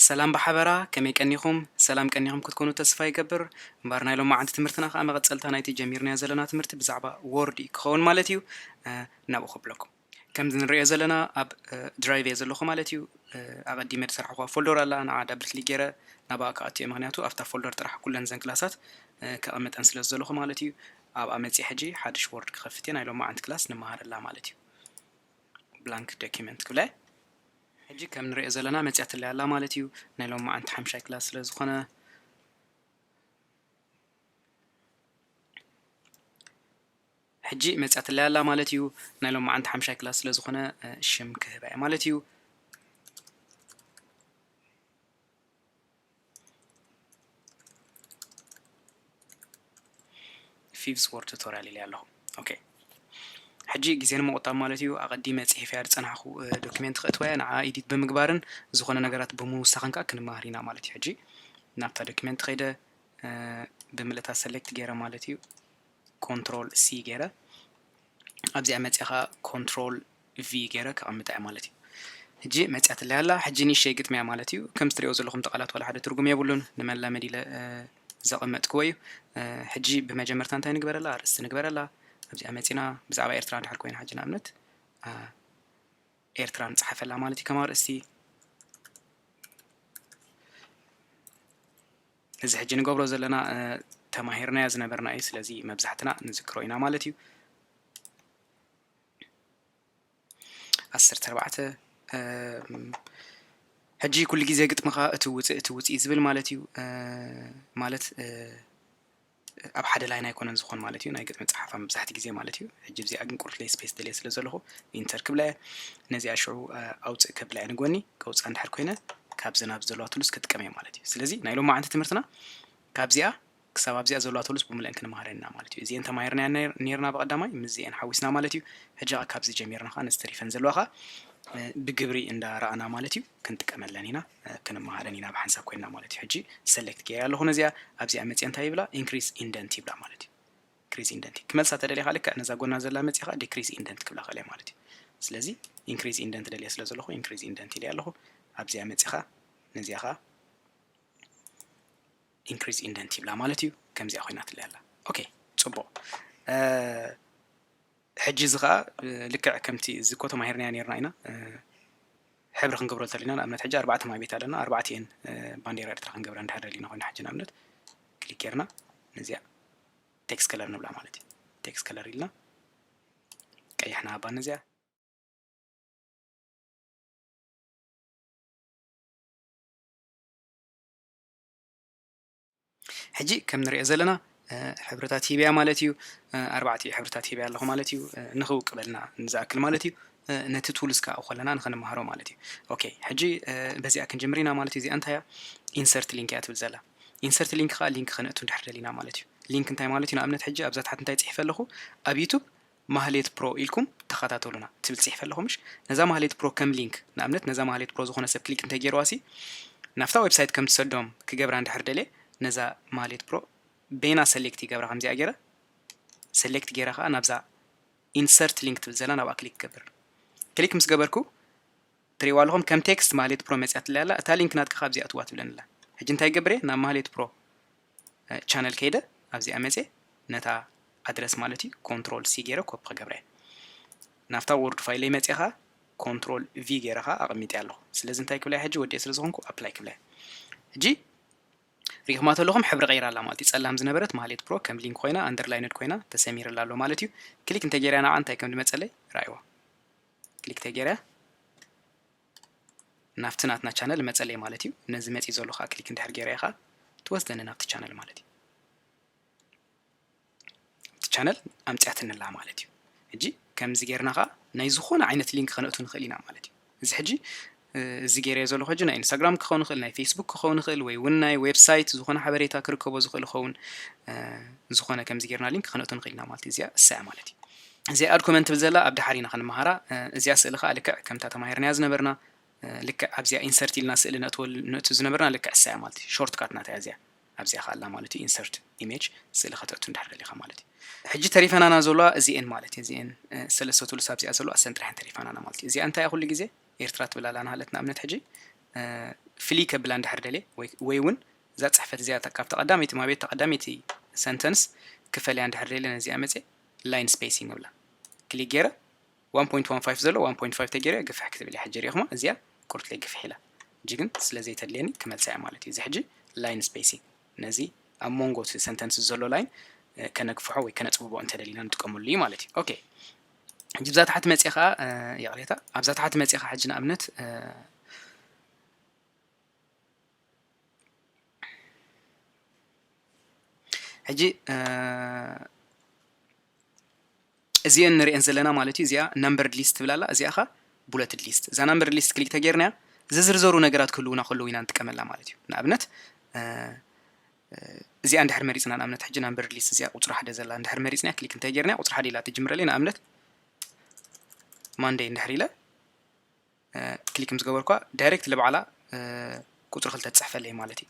ሰላም ብሓበራ፣ ከመይ ቀኒኹም? ሰላም ቀኒኹም ክትኮኑ ተስፋ ይገብር። እምበኣር ናይ ሎማዓንቲ ትምህርትና ከኣ መቐጸልታ ናይቲ ጀሚርናዮ ዘለና ትምህርቲ ብዛዕባ ወርድ እዩ ክኸውን ማለት እዩ። እ፣ ናብኡ ከብለኩም። ከምዚ ንርእዮ ዘለና ኣብ፣ እ፣ ድራይቭ እየ ዘለኹ ማለት እዩ። እ፣ ኣቐዲመ ዝሰርሕዋ ፎልደር ኣላ፣ ንዓ ዳብል ክሊክ ገይረ ናብኣ ክኣቱ እየ፣ ምኽንያቱ ኣብታ ፎልደር ጥራሕ ኩለን ዘን ክላሳት፣ እ፣ ከቐምጠን ስለ ዘለኹ ማለት እዩ። ኣብኣ መጺእ ሕጂ ሓድሽ ወርድ ክኸፍት እየ፣ ናይ ሎማዓንቲ ክላስ ንመሃረላ ማለት እዩ። ብላንክ ዶኪመንት ክብለ። ሕጂ ከም ንርእዮ ዘለና መጺኣትለይ ኣላ ማለት እዩ። ናይ ሎማዓንቲ ሓምሻይ ክላስ ስለ ዝኾነ፣ ሕጂ መጺኣትለይ ኣላ ማለት እዩ። ናይ ሎማዓንቲ ሓምሻይ ክላስ ስለ ዝኾነ፣ እ፣ ሽም ክህባ እየ ማለት እዩ። ፊቭዝ ወርድ ቱቶሪያል ኢለ ኣለኹ። ኦኬ። ሕጂ ግዜ ንምቑጣብ ማለት እዩ፣ ኣቐዲመ ጽሒፈያ ዝጸናሕኩ፣ እ፣ ዶክሜንት ክእትወያ፣ ንዓ ኤዲት ብምግባርን ዝኾነ ነገራት ብምውሳኽን ከኣ ክንመሃር ኢና ማለት እዩ። ሕጂ ናብታ ዶክሜንት ከይደ፣ እ፣ ብምልእታ ሰሌክት ገይረ ማለት እዩ፣ ኮንትሮል ሲ ገይረ፣ ኣብዚኣ መጺኣ ከኣ ኮንትሮል ቪ ገይረ ከቐምጣ እየ ማለት እዩ። ሕጂ መጺኣትለይ ኣላ። ሕጂ ንእሽተይ ግጥምያ ማለት እዩ። ከም እትሪኦ ዘለኹም እቲ ቃላት ዋላ ሓደ ትርጉም የብሉን። ንመላመዲ ኢለ፣ እ፣ ዘቐመጥክዎ እዩ። እ፣ ሕጂ ብመጀመርታ እንታይ ንግበረላ? ኣርእስቲ ንግበረላ። ኣብዚኣ መጺና ብዛዕባ ኤርትራ እንድሕር ኮይና ሕጂ ንኣብነት፣ እ፣ ኤርትራ ንጽሓፈላ ማለት እዩ ከም ኣርእስቲ። እዚ ሕጂ ንገብሮ ዘለና፣ እ፣ ተማሂርናዮ ዝነበርና እዩ። ስለዚ መብዛሕትና ንዝክሮ ኢና ማለት እዩ። ዓሰርተ ኣርባዕተ፣ እም፣ ሕጂ ኩሉ ግዜ ግጥምኻ እቲ ውጽእ፣ እቲ ውጽእ ዝብል ማለት እዩ። እ፣ ማለት፣ እ፣ ኣብ ሓደ ላይን ኣይኮነን ዝኾን ማለት እዩ፣ ናይ ግጥሚ ጸሓፋ መብዛሕትኡ ግዜ ማለት እዩ። ሕጂ እዚኣ ግን ቁርፍለይ ስፔስ ደልየ ስለ ዘለኹ ኢንተር ክብላ እየ። ነዚኣ ሽዑ፣ እ፣ ኣውጽእ ከብላ እየ ንጎኒ። ከውጽኣ እንድሕር ኮይነ ካብዚ ናብ ዘለዋ ቱልስ ክጥቀም እየ ማለት እዩ። ስለዚ ናይ ሎማዓንቲ ትምህርትና ካብዚኣ ክሳብ ኣብዚኣ ዘለዋ ቱልስ ብምልአን ክንመሃረን ኢና ማለት እዩ። እዚኤን ተማሂርናየን ነር-፣ ኔርና ብቐዳማይ፣ ምስ እዚኤን ሓዊስና ማለት እዩ። ሕጂ ኸኣ ካብዚ ጀሚርና ኸኣ ነዚ ተሪፈን ዘለዋ ኸኣ፣ እ፣ ብግብሪ እንዳረኣና ማለት እዩ ክንጥቀመለን ኢና፣ እ፣ ክንመሃረን ኢና ብሓንሳብ ኮይንና ማለት እዩ። ሕጂ ሰሌክት ገይረ ኣለኹ ነዚኣ፣ ኣብዚኣ መፅየ እንታይ ይብላ? ኢንክሪዝ ኢንደንት ይብላ ማለት እዩ። ኢንክሪዝ ኢንደንት ክመልሳ ተደሊኻ ልክዕ ነዛ ጎና ዘላ መፅኻ ዲክሪዝ ኢንደንት ክብላ ኸእለ ማለት እዩ። ስለዚ ኢንክሪዝ ኢንደንት ደልየ ስለ ዘለኹ ኢንክሪዝ ኢንደንት ኢለ ኣለኹ። ኣብዚኣ መፅኻ ነዚኣ ኸኣ ኢንክሪዝ ኢንደንት ይብላ ማለት እዩ። ከምዚኣ ኮይናትለይ ኣላ። ኦኬ፣ ጽቡቕ። እ፣ ሕጂ እዚ ኸኣ፣ እ፣ ልክዕ ከምቲ እዚ እኮ ተማሂርናያ ኔርና ኢና። እ፣ ሕብሪ ክንገብሮ እንተሊና፣ ንኣብነት ሕጂ ኣርባዕተ ማይ ቤት ኣለና፣ ኣርባዕቲኤን፣ እ፣ ባንዴራ ኤርትራ ክንገብራ እንድሕር ደሊና ኮይና፣ ሕጂ ንኣብነት ክሊክ ጌርና ነዚኣ ቴክስት ከለር ንብላ ማለት እዩ። ቴክስት ከለር ኢልና ቀይሕ ንሃባ ነዚኣ። ሕጂ ከም ንሪኦ ዘለና፣ እ፣ ሕብርታት ሂብያ ማለት እዩ። እ፣ ኣርባዕቲኡ ሕብርታት ሂብያ ኣለኹ ማለት እዩ። እ፣ ንኽውቅበልና ንዝኣክል ማለት እዩ። እ፣ ነቲ ቱልስ ከኣ ከለና ንኽንመሃሮ ማለት እዩ። ኦኬ፣ ሕጂ፣ እ፣ በዚኣ ክንጅምር ኢና ማለት እዩ። እዚኣ እንታይ እያ? ኢንሰርት ሊንክ እያ ትብል ዘላ። ኢንሰርት ሊንክ ከኣ ሊንክ ከነእቱ እንድሕር ደሊና ማለት እዩ። ሊንክ እንታይ ማለት እዩ? ንኣብነት ሕጂ ኣብዛ ታሕቲ እንታይ ጽሒፈ ኣለኹ? ኣብ ዩቱብ ማህሌት ፕሮ ኢልኩም ተኸታተሉና ትብል ጽሒፈ ኣለኹ ምሽ? ነዛ ማህሌት ፕሮ ከም ሊንክ፣ ንኣብነት ነዛ ማህሌት ፕሮ ዝኾነ ሰብ ክሊክ እንተገይርዋ ሲ፣ ናብታ ዌብሳይት ከም ትሰዶም ክገብራ እንድሕር ደልየ፣ ነዛ ማህሌት ፕሮ በይና ሰሌክት ይገብራ፣ ከምዚኣ ገይረ ሰሌክት ገይረ ከኣ ናብዛ ኢንሰርት ሊንክ ትብል ዘላ ናብኣ ክሊክ ክገብር። ክሊክ ምስ ገበርኩ ትሪእዋ ኣለኹም ከም ቴክስት ማህሌት ፕሮ መጽያትለይ ኣላ። እታ ሊንክ ናትካ ካብዚኣ እትዋ ትብለኒ ኣላ። ሕጂ እንታይ ይገብር እየ? ናብ ማህሌት ፕሮ እ፣ ቻነል ከይደ ኣብዚኣ መጽየ ነታ ኣድረስ ማለት እዩ ኮንትሮል ሲ ገይረ ኮፒ ክገብረ እየ። ናብታ ወርድ ፋይለይ መጽየ ኸኣ ኮንትሮል ቪ ገይረ ኸኣ ኣቐሚጠ ኣለኹ። ስለዚ እንታይ ክብላ እየ ሕጂ ወዲኤ ስለ ዝኾንኩ ኣፕላይ ክብላ እየ። ሕጂ ሪኢኹማ ተለኹም ሕብሪ ቀይራ ኣላ ማለት እዩ። ጸላም ዝነበረት ማህሌት ፕሮ ከም ሊንክ ኮይና ኣንደርላይንድ ኮይና ተሰሚርላ ኣሎ ማለት እዩ። ክሊክ እንተ ገይረ ንዓ እንታይ ከም ዝመጸለይ ረኣይዋ። ክሊክ እንተ ገይረ ናብቲ ናትና ቻነል መጸለይ ማለት እዩ። ነዚ መጺእ ዘሎ ኸኣ ክሊክ እንድሕር ገይረ ኸኣ ትወስደኒ ናብቲ ቻነል ማለት እዩ። ኣብቲ ቻነል ኣምጽኣትንላ ማለት እዩ። ሕጂ ከምዚ ጌርና ኸኣ ናይ ዝኾነ ዓይነት ሊንክ ከነእቱ ንኽእል ኢና ማለት እዩ። እዚ ሕጂ፣ እ፣ እዚ ጌረዮ ዘለኹ ሕጂ ናይ ኢንስታግራም ክኸውን ይኽእል፣ ናይ ፌስቡክ ክኸውን ይኽእል፣ ወይ እውን ናይ ዌብሳይት ዝኾነ ሓበሬታ ክርከቦ ዝኽእል ይኸውን፣ እ፣ ዝኾነ ከምዚ ጌርና ሊንክ ከነእቱ ንኽእል ኢና ማለት እዩ። እዚኣ እሳ እያ ማለት እዩ። እዚኣ ኣድ ኮመንት ትብል ዘላ ኣብ ደሓር ኢና ክንመሃራ። እ፣ እዚኣ ስእሊ ኸኣ ልክዕ ከምታ ተማሂርናያ ዝነበርና፣ እ፣ ልክዕ ኣብዚኣ ኢንሰርት ኢልና ስእሊ ነእትወል-፣ ነእቱ ዝነበርና ልክዕ እሳ እያ ማለት እዩ። ሾርት ካት ናታ እያ እዚኣ። ኣብዚኣ ኸኣ ኣላ ማለት እዩ። ኢንሰርት ኢሜጅ ስእሊ ከተእቱ እንድሕር ደሊኻ ማለት እዩ። ሕጂ ተሪፈናና ዘለዋ እዚኤን ማለት እዩ። እዚኤን፣ እ፣ ሰለስተ ቱልስ ኣብዚኣ ዘለዋ እሰን ጥራሕ እየን ተሪፈናና ማለት እዩ። እዚኣ እንታይ እያ ኩሉ ግዜ ኤርትራ ትብል ኣላ ንሃለት ንኣብነት ሕጂ፣ እ፣ ፍልይ ከብላ እንድሕር ደልየ ወይ እውን እዛ ፅሕፈት እዚኣ ካብቲ ቀዳመይቲ ማቤት ተቀዳመይቲ ሰንተንስ ክፈልያ እንድሕር ደልየ ነዚኣ መፅየ line spacing እብላ ክሊክ ገይረ one point one five ዘሎ one point five ተገይረ ግፍሕ ክትብል እያ ሕጂ ሪኢኹማ እዚኣ ቁርትለይ ግፍሕ ኢላ ሕጂ ግን ስለ ዘይተድልየኒ ክመልሳ እያ ማለት እዩ እዚ ሕጂ line spacing ነዚ ኣብ መንጎ ሰንተንስ ዘሎ line ከነግፍሖ ወይ ከነፅብቦ እንተደሊና ንጥቀመሉ እዩ ማለት እዩ okay ሕጂ ብዛ ታሕቲ መፅየ ከዓ ይቕሬታ ኣብዛ ታሕቲ መፅየ ከዓ ሕጂ ንኣብነት ሕጂ እዚአን ንሪአን ዘለና ማለት እዩ እዚኣ numbered list ትብላላ እዚኣ ኻ bulleted list እዛ numbered list ክሊክ ተገይርናያ ዝዝርዘሩ ነገራት ክህልውና ከለዉ ኢና ንጥቀመላ ማለት እዩ ንኣብነት እዚኣ እንድሕር መሪፅና ንኣብነት ሕጂ numbered list እዚኣ ቁፅሪ ሓደ ዘላ እንድሕር መሪፅና ክሊክ እንተገይርና ቁፅሪ ሓደ ኢላ ትጅምረለይ ንኣብነት Monday እንድሕር ኢለ ክሊክ ምስ ገበርኳ direct ልባዕላ ቁፅሪ ክልተ ትፅሕፈለይ ማለት እዩ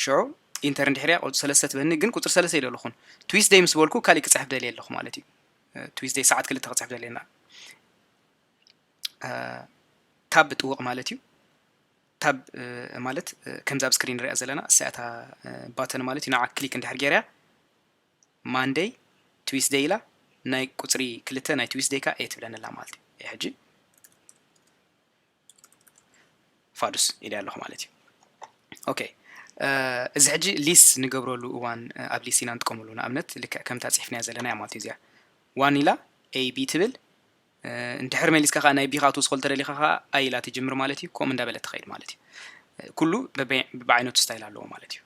ሽዑ ኢንተር እንድሕርያ ቁፅሪ ሰለስተ ትበኒ ግን ቁፅሪ ሰለስተ ኢለ ኣለኹን Tuesday ምስ በልኩ ካሊእ ክፅሕፍ ደልየ ኣለኹ ማለት እዩ Tuesday ሰዓት ክልተ ክፅሕፍ ደልየና tab ጥውቕ ማለት እዩ tab ማለት ከምዚ ኣብ screen ንሪኣ ዘለና እሳያታ button ማለት እዩ ንዓ ክሊክ እንድሕር ገይርያ Monday Tuesday ኢላ ናይ ቁፅሪ ክልተ ናይ Tuesday ካ A ትብለኒ ኣላ ማለት እዩ ሕጂ ፋዱስ ኢለ ኣለኹ ማለት እዩ okay እዚ ሕጂ list ንገብረሉ እዋን ኣብ list ኢና ንጥቀመሉ ንኣብነት ልክዕ ከምታ ፅሒፍናያ ዘለና እያ ማለት እዩ እዚኣ one ኢላ A B ትብል እንድሕር መሊስካ ከዓ ናይ B ካ ክትውስኸሉ ተደሊኻ ከዓ I ኢላ ትጅምር ማለት እዩ ከምኡ እንዳበለት ትኸይድ ማለት እዩ ኩሉ ብብዓይነቱ style ኣለዎ ማለት እዩ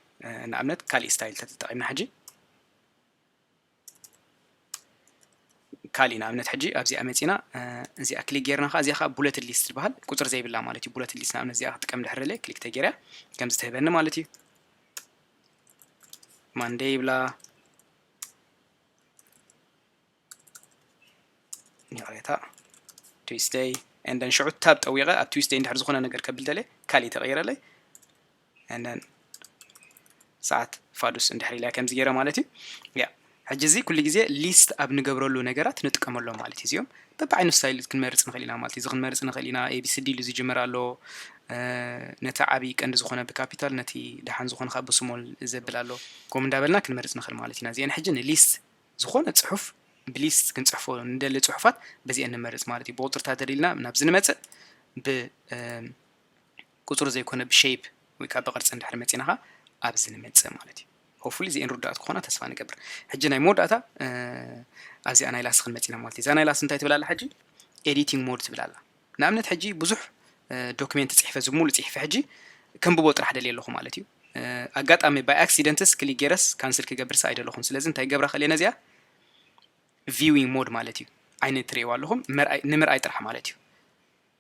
ንኣብነት ካሊእ style ተተጠቂምና ሕጂ ካሊእ ንኣብነት ሕጂ ኣብዚኣ መፂና እዚኣ ክሊክ ጌርና ከዓ እዚኣ ከዓ bulleted list ትበሃል ቁፅሪ ዘይብላ ማለት እዩ bulleted list ንኣብነት እዚኣ ክጥቀም ድሕር ኢለ ክሊክ ተጌርያ ከምዚ ትህበኒ ማለት እዩ Monday ይብላ ይቕሬታ Tuesday and then ሽዑ tab ጠዊቐ ኣብ Tuesday እንድሕር ዝኾነ ነገር ከብል ደልየ ካሊእ ተቐይረለይ and then ሰዓት ፋዱስ እንድሕር ኢላ ከምዚ ገይረ ማለት እዩ ያ ሕጂ እዚ ኩሉ ግዜ list ኣብ ንገብረሉ ነገራት ንጥቀመሎም ማለት እዩ እዚኦም በብዓይኑ style ክንመርፅ ንኽእል ኢና ማለት እዩ እዚ ክንመርፅ ንኽእል ኢና A B C D ኢሉ ዝጅምር ኣሎ ነቲ ዓብዪ ቀንዲ ዝኾነ ብ capital ነቲ ደሓን ዝኾነ ከዓ ብ small ዘብል ኣሎ ከምኡ እንዳበልና ክንመርፅ ንኽእል ማለት ኢና እዚአን ሕጂ ን list ዝኾነ ፅሑፍ ብ list ክንፅሕፎ ንደሊ ፅሑፋት በዚአን ንመርፅ ማለት እዩ ብቁፅርታት ተደሊልና ናብዚ ንመፅእ ብ ቁፅሪ ዘይኮነ ብ shape ወይ ከዓ ብቅርፂ እንድሕር መፂና ከዓ ኣብዚ ንምፅእ ማለት እዩ hopefully እዚአን ርዱኣት ክኾና ተስፋ ንገብር ሕጂ ናይ መወዳእታ ኣብዚኣ ናይ ላስ ክንመፂና ማለት እዩ እዛ ናይ ላስ እንታይ ትብል ኣላ ሕጂ editing mode ትብል ኣላ ንኣብነት ሕጂ ብዙሕ document ፅሒፈ ዝሙሉ ፅሒፈ ሕጂ ከንብቦ ጥራሕ ደልየ ኣለኹ ማለት እዩ ኣጋጣሚ by accidents ክሊክ ገይረስ cancel ክገብርስ ኣይደለኹን ስለዚ እንታይ ገብራ ክእል ነዚኣ viewing mode ማለት እዩ ዓይኒ ትርእይዋ ኣለኹም ንምርኣይ ጥራሕ ማለት እዩ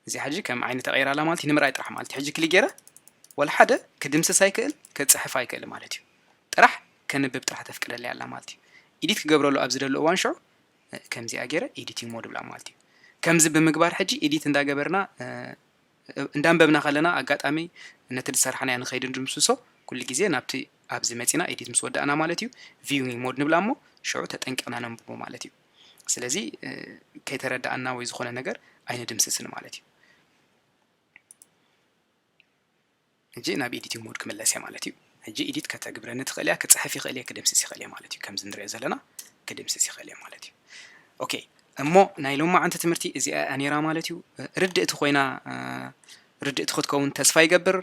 እዚ ሕጂ ከም ዓይኒ ተቐይራ ኣላ ማለት እዩ ንምርኣይ ጥራሕ ማለት እዩ ሕጂ ክሊክ ገይረ ወላ ሓደ ክድምስስ ኣይክእል ክፅሕፍ ኣይክእል ማለት እዩ ጥራሕ ከንብብ ጥራሕ ተፍቅደለይ ኣላ ማለት እዩ edit ክገብረሉ ኣብ ዝደሊ እዋን ሽዑ ከምዚኣ ገይረ editing mode ብላ ማለት እዩ ከምዚ ብምግባር ሕጂ edit እንዳገበርና እንዳንበብና ከለና ኣጋጣሚ ነቲ ዝሰራሕናዮ ንኸይድ ንድምስሶ ኩሉ ግዜ ናብቲ ኣብዚ መፂና edit ምስ ወዳእና ማለት እዩ viewing mode ንብላ እሞ ሽዑ ተጠንቂቕና ነንብቦ ማለት እዩ ስለዚ ከይተረዳእና ወይ ዝኾነ ነገር ኣይንድምስስን ማለት እዩ ሕጂ ናብ editing mode ክምለስ እየ ማለት እዩ ሕጂ edit ከተግብረኒ ትኽእል እያ ክፅሕፍ ይኽእል እየ ክድምስስ ይኽእል እየ ማለት እዩ ከምዚ ንሪኦ ዘለና ክድምስስ ይኽእል እየ ማለት እዩ okay እሞ ናይ ሎማዓንቲ ትምህርቲ እዚኣ እያ ነይራ ማለት እዩ ርድእቲ ኮይና ርድእቲ ክትከውን ተስፋ ይገብር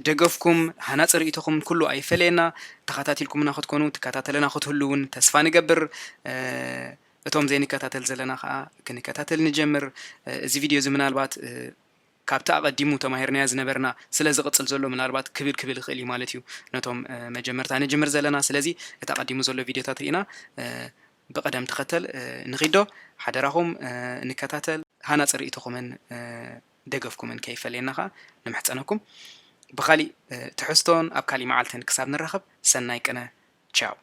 ደገፍኩም ሃናፂ ርእይቶኹም ኩሉ ኣይፈለየና ተኸታቲልኩምና ክትኮኑ ትከታተለና ክትህሉ እውን ተስፋ ንገብር እቶም ዘይንከታተል ዘለና ከዓ ክንከታተል ንጀምር እዚ ቪድዮ እዚ ምናልባት ካብቲ ኣቐዲሙ ተማሂርናዮ ዝነበርና ስለ ዝቕፅል ዘሎ ምናልባት ክብል ክብል ይኽእል እዩ ማለት እዩ ነቶም መጀመርታ ንጅምር ዘለና ስለዚ እቲ ኣቐዲሙ ዘሎ ቪድዮታት ርኢና ብቐደም ተኸተል ንኺዶ ሓደራኹም ንከታተል ሃናፂ ርእይቶኹምን ደገፍኩምን ከይፈለየና ከዓ ንምሕፀነኩም ብኻሊእ ትሕዝቶን ኣብ ካሊእ መዓልትን ክሳብ ንራኸብ ሰናይ ቅነ ቻው